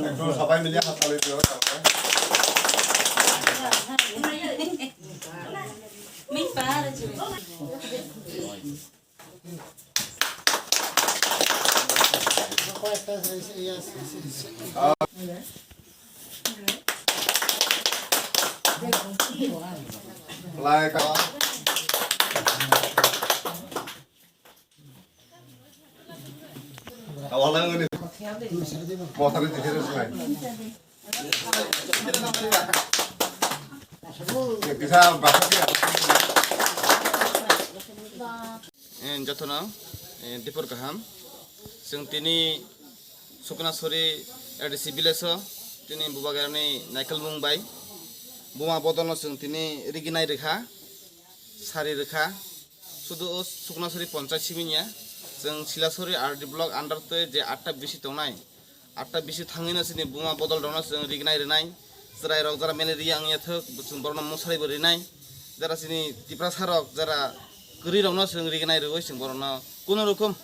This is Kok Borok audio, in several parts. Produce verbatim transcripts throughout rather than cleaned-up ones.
Sabai mili hasalai dio, sabai. Lai ka. Awalangni. Mosari dikhe rwsnai. Kisa basa khe. Eh, jotono, eh, dipor kaham. Chwng tini Suknasuri A D C village o tini bubagrani naikolmung bai buma bodolno chwng tini riginai rwkha, sari rwkha. Sudu o Suknasuri ponchayat simi ya, chwng Silasuri R D block under twi je atta bisi tongnai, atta bisi thangwi no chini buma bodol rokno chwng rignai rwnai, chwrai rok jara malaria wngya thok, chwng borokno mosari bo rinai, jara chini Tiprasa rok jara kwrwi rokno chwng rignai rwwi chwng borokno kuno rokom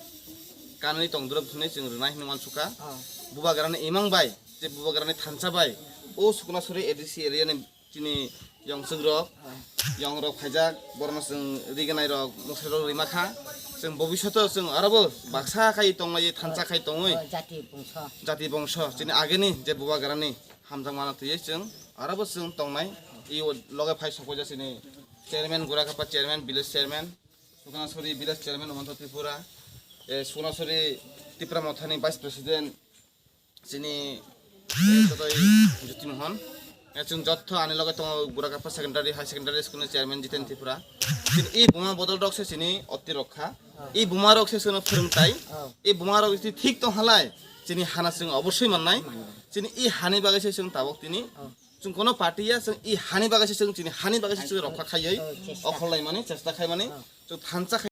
kanwi tongdrop hwnwi chwng rwnai hwnwi uansukha. Ah. Bubagrani imang bai, je bubagrani thansa bai, o Suknasuri A D C area ni chini yongchuk rok, yong rok phaijak, borokno chwng rignai rok, mwsai rok rima kha. Chwng bobishoto chwng aro bo baksa khai tongmai, thansa khai tongwi. Oh, jati bongso. Jati bongso, chini ageni je bubagrani hamjakmano twiwi chwng aro bo chwng tongnai. I o loge phai sokphaijak chini chairman, Gurakapa chairman, village chairman, Suknasuri village chairman, Umanta Tripura, eh, Suknasuri Tipra Mothani vice president, chini, eh, jotoi Jyoti Mohan. Eh, chwng jotto ani loge tongo Gurakapa Secondary, High Secondary School ni chairman Jiten Tripura. Chini i buma bodol rok se chini otti rokha. I buma rok se chwngno phwrwngtai. I buma rok jodi thik tong halai, chini hana chwng obosoi mannai. Chini i hani bagwi se chwng tabok tini. Chwng kono party ya, chwng i hani bagwi se chwng chini hani bagwi se chwng rokha khaiwi okhol laimani chesta khaimani. Chwng thansa khai